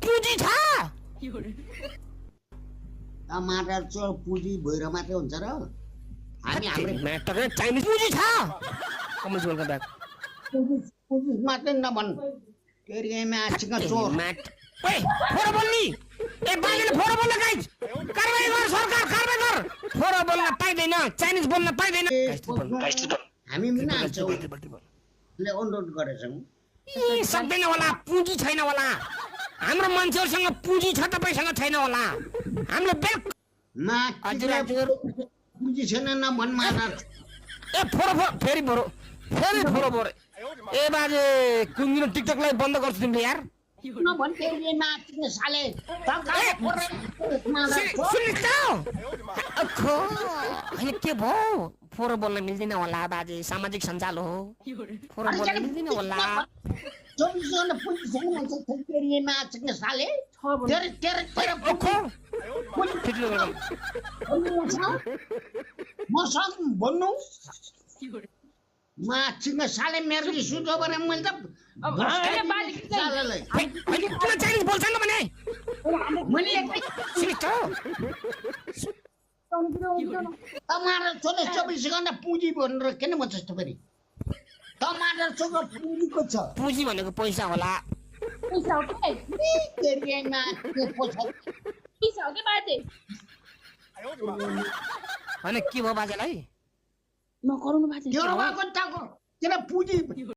पुँजी छ टमाटर चोर पुँजी भएर मात्रै हुन्छ र हामी हाम्रो म्याटर चाइनिज पुँजी छ कमल वेलकम ब्याक पुँजी मात्रै नभन् केरियामा आछिका चोर म्याट ओए फोरा बोल्नी ए बालेले फोरा बोल्न गाइज कारबाही गर सरकार कारबाही गर फोरा बोल्न पाइदैन चाइनिज बोल्न पाइदैन हामी ले अनुरोध गरेछौँ ए सक्दैन होला पुँजी छैन होला हाम्रो मान्छेहरुसँग पुँजी छ तपाईसँग छैन होला हाम्रो ब्याक हजुर पुँजी छैन नभन् मात्र ए फोरो फेरि फोरो ए बाजे कुन दिन टिकटकलाई बन्द गर्छु तिमीले यार नभन् केरियामा आछिका साले सुन्नु त अखो हैन के भयो फोरो बोल्न मिल्दैन होला बाजे सामाजिक सञ्जाल हो फोरो बोल्न मिल्दैन होला 24 घण्टा पुँजी छैन मान्छे केरियामा आछिका साले तेरे अखो मसँग भन्नु माछिका साले मेरो सुझाव भने मैले त सालेलाई किन चाइनिज बोल्छन् भने मैले सुन्नु त टमाटर छोले 24 घण्टा पुँजी भनेर किन भन्छस् त फेरि टमाटर छोको पुँजीको छ पुँजी भनेको पैसा होला पैसा हो के केरियामा के पैसा पैसा हो के बाजे हैन के भयो बाजेलाई नगराउनु बाजे त्यो बाको ताको किन पुँजी